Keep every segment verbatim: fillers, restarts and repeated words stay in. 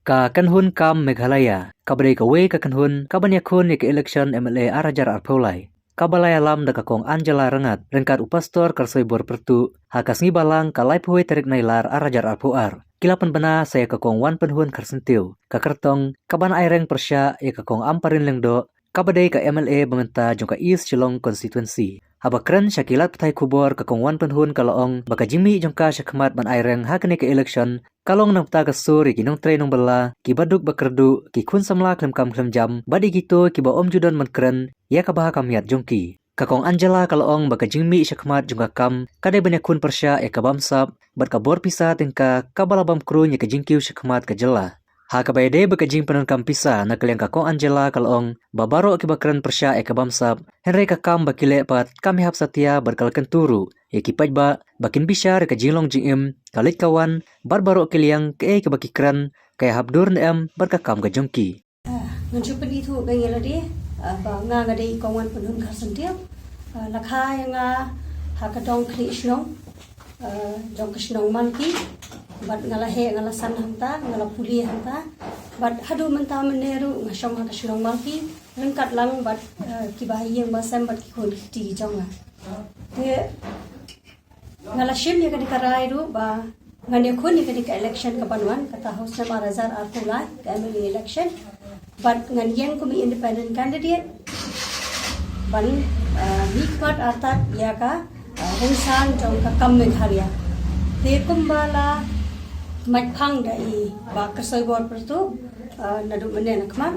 Ka kynhun kam Meghalaya, kaba dei kawei ka kynhun kaban ïakhun ïa ka election M L A ar hajar arphew lai, kaba la ïalam da ka Kong Angela Rangad ryngkat u Pastor Kyrsoibor Pyrtuh, ha ka sngi Balang ka laiphew wei tarik Nailar ar hajar arphew ar, ki la pynbna sa ïa ka Kong Wanpynhun Kharsyntiew, ka kyrtong kaban ai reng pyrshah ïa ka Kong Ampareen Lyngdoh, kaba dei ka M L A ba mynta jong ka East Shillong Constituency. Haba kren sha ki lad pathai khubor, ka Kong Wanpynhun ka la ong ba ka jingmih jong ka shakhmat ban ai reng ha kane ka election ka long na ka bynta ka sur ïa ki nongtrei nongbylla, kiba duk ba kyrduh, ki khun samla khlem kam khlem jam, bad ïa kito kiba ym ju don ban kren ïa ka bha ka miat jong ki. Ka Kong Angela ka la ong ba ka jingmih shakhmat jong ka kam ka dei ban ïakhun pyrshah ïa ka bamsap bad ka bor pisa tyngka kaba la bam kruiñ ïa ka jingkiew shakhmat ka jylla. Ha kaba ïadei bad ka jingpyndonkam pisa, na ka liang ka Kong Angela ka la ong ba baroh kiba kren pyrshah ïa ka bamsap, hynrei ka kam ba ki leh pat kam ïahap satia bad ka la kyntu ruh ïa ki paidbah ba kin bishar ïa ka jinglong jingim, ka leit ka wan, bad baroh ki liang, kaei kaba ki kren ka ïahap dur ne em bad ka kam ka jong ki. Ah, ngan shu pynithuh ba ngi la dei, ah, ba nga nga dei i Kong Wanpynhun Kharsyntiew. Ah, la kha ïa nga ha ka dong khlieh shnong, ah, jong ka shnong Malki. Bad nga la heh, nga la san hangta, nga la pule hangta. Bad haduh mynta mynne ruh nga shong ha ka shnong Malki ryngkat lang bad, ah, kiba ha ïing ba sem bad ki khun ki kti jong nga. Te nga la shim ïa kane ka rai ruh ba ngan ïakhun ïa kane ka election kaban wan, kata ha u snem ar hajar arphew lai, ka M L A election. Bad ngan ïeng kum i independent candidate ban, ah, mihkhmat artat ïa ka, ah, rynsan jong ka kam Meghalaya. Te kumba la mait phang da i Bah Kyrsoibor Pyrtuh, ah, naduh mynne na khmat,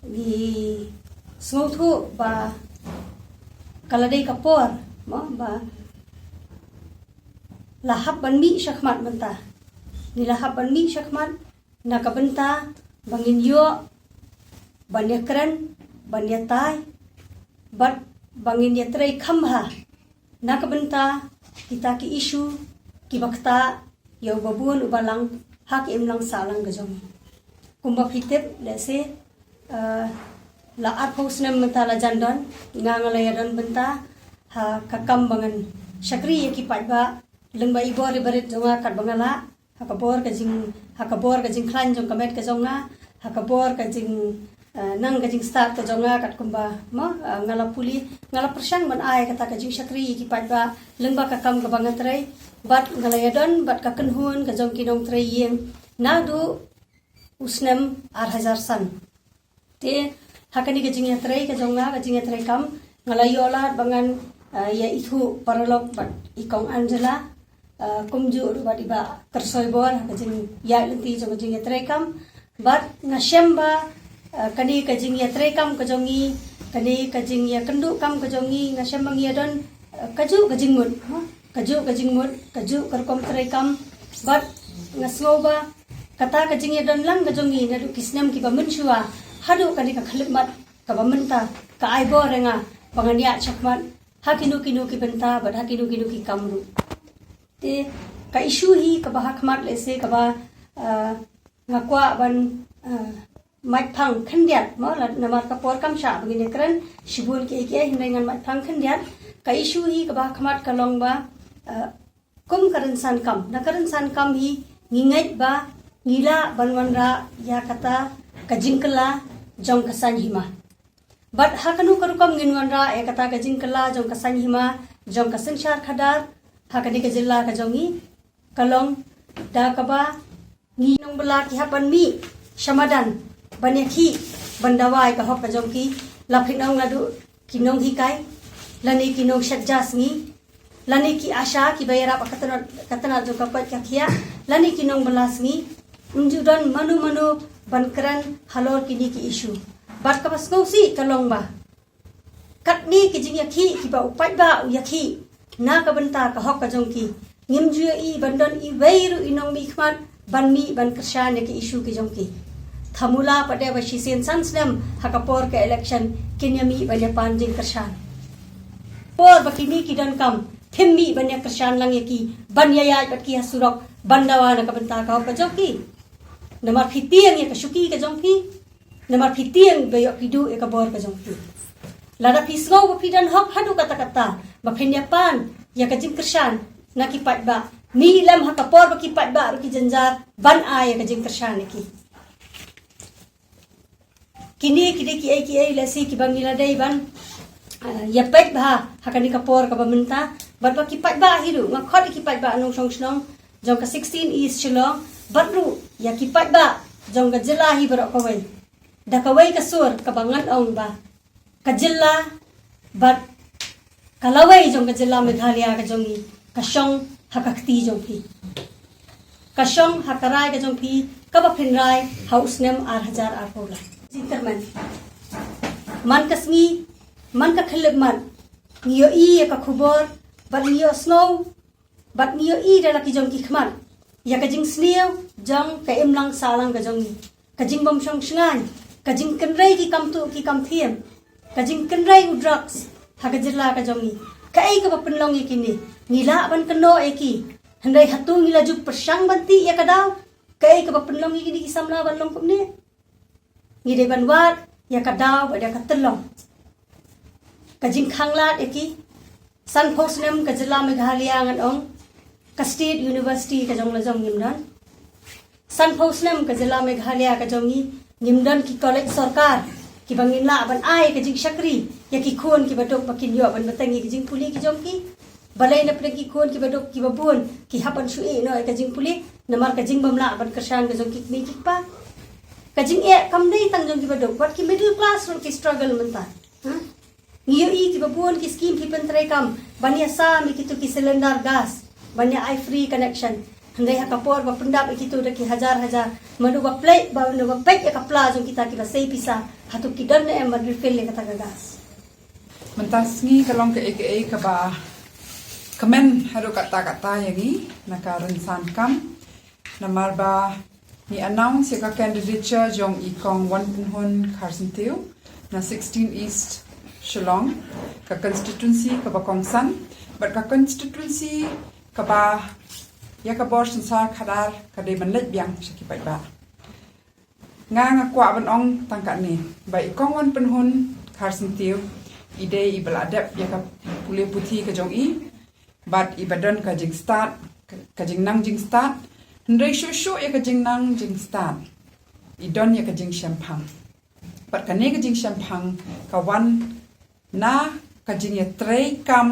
ngi sngewthuh ba ka la dei ka por, mo, ba la hap ban mih shakhmat mynta. Ngi la hap ban mih shakhmat na ka bynta ba ngin ïoh ban ïakren, ban ïatai, bad ba ngin ïatrei kham bha na ka bynta kita ki issue kiba ktah ïa uba bun uba lang ha ka imlang sahlang ka jong ngi. Kumba phi tip, lehse, eh, la arphew snem mynta la jan don, nga nga la ïadon bynta ha ka kam ba ngan shakri ïa ki paidbah lyngba i bor i barit jong nga katba nga lah, ha ka bor ka jing, ha ka bor ka jingkhlaiñ jong ka met ka jong nga, ha ka bor ka jing, eh, nang ka jingstad ka jong nga, katkumba, mo, eh, nga la pule, nga la pyrshang ban ai kata ka jingshakri ïa ki paidbah lyngba ka kam kaba nga trei, bad nga la ïadon bad ka kynhun ka jong ki nongtrei ïing naduh u snem ar hajar san. Te ha kane ka jingïatrei ka jong nga, ka jingïatrei kam, nga la ïoh lad ba ngan, ah, ïa ithuh paralok bad i Kong Angela, ah, kumjuh ruh bad i Bah Kyrsoibor ha ka jingïaid lynti jong ka jingïatrei kam. Bad nga shem ba, ah, kane ka jingïatrei kam ka jong ngi, kane ka jingïakynduh kam ka jong ngi, nga shem ba ngi ïadon, ah, kajuh ka jingmut, ha? Kajuh ka jingmut, kajuh ka rukom treikam, bad nga sngew ba kata ka jingïadon lang ka jong ngi naduh ki snem kiba mynshuwa haduh kane ka khyllipmat kaba mynta ka ai bor ïa nga ba ngan ïaid shakhmat ha kino kino ki bynta bad ha kino kino ki kam ruh. Te ka issue hi kaba ha khmat, lehse kaba, ah, nga kwah ban, ah, mait phang khyndiat, mo, la namar ka por kam shah ba ngin ïakren shibun kiei kiei, hynrei ngan mait phang khyndiat. Ka issue hi kaba ha khmat ka long ba, eh, kum ka rynsan kam, na ka rynsan kam hi ngi ngeit ba ngi lah ban wanrah ïa kata ka jingkylla jong ka saiñ hima. Bad ha kano ka rukom ngin wanrah ïa kata ka jingkylla jong ka saiñ hima, jong ka synshar khadar ha kane ka jylla ka jong ngi, ka long da kaba ngi nongbylla ki hap ban mih sha madan ban ïakhih, ban dawa ïa ka hok ka jong ki, la phin ong naduh ki nonghikai, lane ki nongshet ja sngi, lane ki ASHA kiba ïarap ha ka tnat, ka tnat jong ka koit ka khiah, lane ki nongbylla sngi. Ym ju don mano mano ban kren halor kine ki issue. Bad kaba sngewsih ka long ba katne ki jingïakhih kiba u paidbah u ïakhih na ka bynta ka hok ka jong ki, ngim ju ïohi ban don iwei ruh i nongmihkhmat ban mih ban kyrshan ïa ki issue ki jong ki. Thamula pat de ba shisien san snem ha ka por ka election kin ïa mih ban ïa pan jingkyrshan. Por ba kine ki donkam, phim mih ban ïa kyrshan lang ïa ki, ban ïa ïaid bad ki ha surok ban dawa na ka bynta ka hok ka jong ki. Namar phi tieng ïa ka shuki ka jong phi. Namar phi tieng ba ïoh phi duh ïa ka bor ka jong phi. Lada phi sngew ba phi don hok haduh katta katta ba phin ïa pan ïa ka jingkyrshan na ki paidbah, mih lem ha ka por ba ki paidbah ruh ki jynjar ban ai ïa ka jingkyrshan ïa ki. Kine ki dei kiei kiei lehse kiba ngi la dei ban, ah, ïa peit bha ha kane ka por kaba mynta, bad ba ki paidbah hi ruh, nga khot ïa ki paidbah nongshong shnong jong ka sixteen East Shillong, bad ruh ïa ki paidbah jong ka jylla hi baroh kawei. Da kawei ka sur kaba ngan ong ba ka jylla bad ka lawei jong ka jylla Meghalaya ka jong ngi ka shong ha ka kti jong phi. Ka shong ha ka rai ka jong phi kaba phin rai ha u snem ar hajar arphew lai. Jingkyrmen. Man ka sngi, man ka khyllipmat, ngi ïohi ïa ka khubor bad ngi ïohsngew bad ngi ïohi da la ki jong ki khmat ïa ka jingsniew jong ka imlang sahlang ka jong ngi, ka jingbym shong shngaiñ, ka jingkynrei ki kam tuh ki kam thiem, ka jingkynrei u drugs ha ka jylla ka jong ngi. Kaei kaba pynlong ïa kine? Ngi lah ban kynnoh ïa ki, hynrei hato ngi la ju pyrshang ban tih ïa ka daw? Kaei kaba pynlong ïa kine ki samla ban long kumne? Ngi dei ban wad ïa ka daw bad ïa ka tyllong. Ka jingkhanglad ïa ki. Sanphew snem ka jylla Meghalaya ngan ong, ka State University ka jong la jong ngim don. Sanphew snem ka jylla Meghalaya ka jong ngi ngim don ki college sorkar kiba ngin lah ban ai ka jingshakri ïa ki khun kiba duk ba kin ïoh ban bteng ïa ki jingpule ki jong ki. Balei na pdeng ki khun kiba duk kiba bun ki hap ban shu ïeh noh ïa ka jingpule namar ka jingbym lah ban kyrshan ka jong ki kmie ki kpa? Ka jingeh kam dei tang jong kiba duk, wat ki middle class ruh ki struggle mynta. Ha? Ngi ïohi kiba bun ki skim ki pyntreikam ban ïa sam ïa kito ki cylinder gas ban ïa ai free connection. Hynrei ha ka por ba pyndap ïa kito da ki hajar hajar, mano ba peit, ba mano ba peit ïa ka pla jong kita kiba sei pisa, hato ki don ne em ban refill ïa kata ka gas? Mynta sngi ka long kaei kaei kaba kmen haduh katta katta ïa ngi na ka rynsan kam. Namar ba ngi announce ïa ka candidature jong i Kong Wanpynhun Kharsyntiew na sixteen East Shillong, ka constituency kaba kongsan bad ka constituency kaba ïa ka bor synshar khadar ka dei ban leit biang sha ki paidbah. Nga nga kwah ban ong tang katne ba i Kong Wanpynhun Kharsyntiew i dei iba la dep ïa ka pule puthi ka jong i bad iba don ka jingstad, ka, ka jingnang jingstad. Hynrei shuh shuh ïa ka jingnang jingstad i don ïa ka jingshemphang. Bad kane ka jingshemphang ka wan na ka jingïatreikam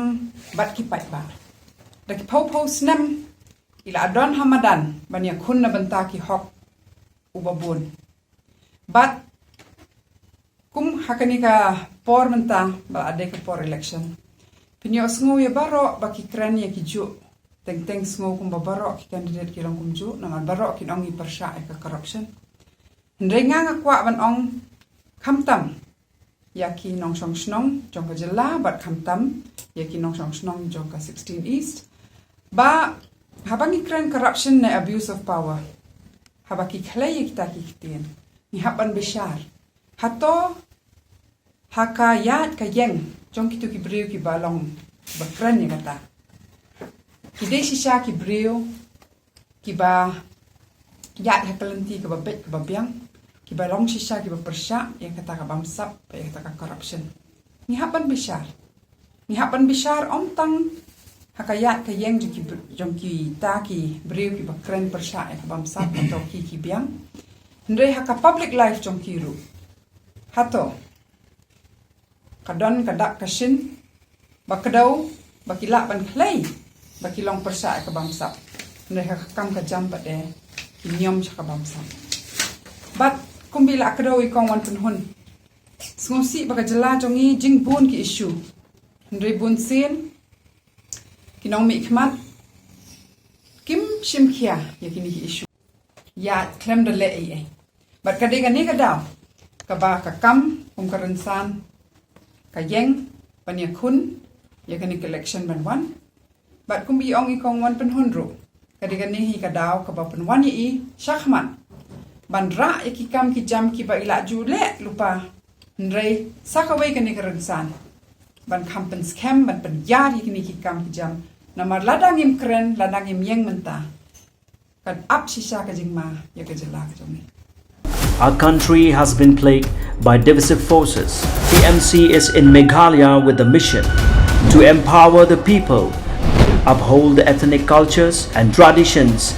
bad ki paidbah. Da ki phew phew snem i la don ha madan ban ïakhun na bynta ki hok uba bun. Bad kum ha kane ka por mynta ba la dei ka por election, phin ïohsngew ïa baroh ba ki kren ïa ki juh. Teng teng sngew kumba baroh ki candidate ki long kumjuh namar baroh kin ong ngi pyrshah ïa ka corruption. Hynrei nga nga kwah ban ong khamtam ïa ki nongshong shnong jong ka jylla bad khamtam ïa ki nongshong shnong jong ka sixteen East ba haba ngi kren corruption ne abuse of power, haba ki khlei ïa kita ki ktien, ngi hap ban bishar. Hato ha ka ïaid ka ïeng jong kito ki briew kiba long, ba kren ïa kata, ki dei shisha ki briew kiba ïaid ha ka lynti kaba beit kaba biang, kiba long shisha kiba pyrshah ïa kata ka bamsap, ïa kata ka corruption? Ngi hap ban bishar. Ngi hap ban bishar ym tang ha ka ïaid ka ïeng jong ki br-, jong kita ki briew kiba kren pyrshah ïa ka bamsap, hato ki ki biang. Hynrei ha ka public life jong ki ruh, hato ka don ka dak ka shin ba kdew ba ki lah ban khlei ba ki long pyrshah ïa ka bamsap? Hynrei ha ka kam ka jam pat de ki niam sha ka bamsap. Bad kumba la kdew i Kong Wanpynhun, sngewsih ba ka jylla jong ngi jingbun ki issue. Hynrei bun sien ki nongmihkhmat kim shim khia ïa kine ki issue. Ïa khlem da leh ei ei. Bad ka dei kane ka daw kaba ka kam kum ka rynsan ka ïeng ban ïakhun ïa kane ka election ban wan. Bad kumba i ong i Kong Wanpynhun ruh, ka dei kane hi ka daw kaba pynwan ïa i shakhmat ban rah ïa ki kam ki jam kiba i la ju leh lypa. Hynrei sa kawei kane ka rynsan ban kham pynskhem, ban pynïar ïa kine ki kam ki jam. Namar lada ngim kren, lada ngim ïeng mynta, kan ap shisha ka jingma ïa ka jylla ka jong ngi. Our country has been plagued by divisive forces. T M C is in Meghalaya with the mission to empower the people, uphold the ethnic cultures and traditions,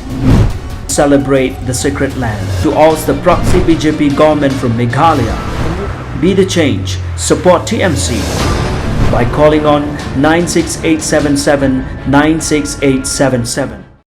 celebrate the sacred land. To oust the proxy B J P government from Meghalaya, Be the change. Support T M C by calling on nine six eight seven seven nine six eight seven seven.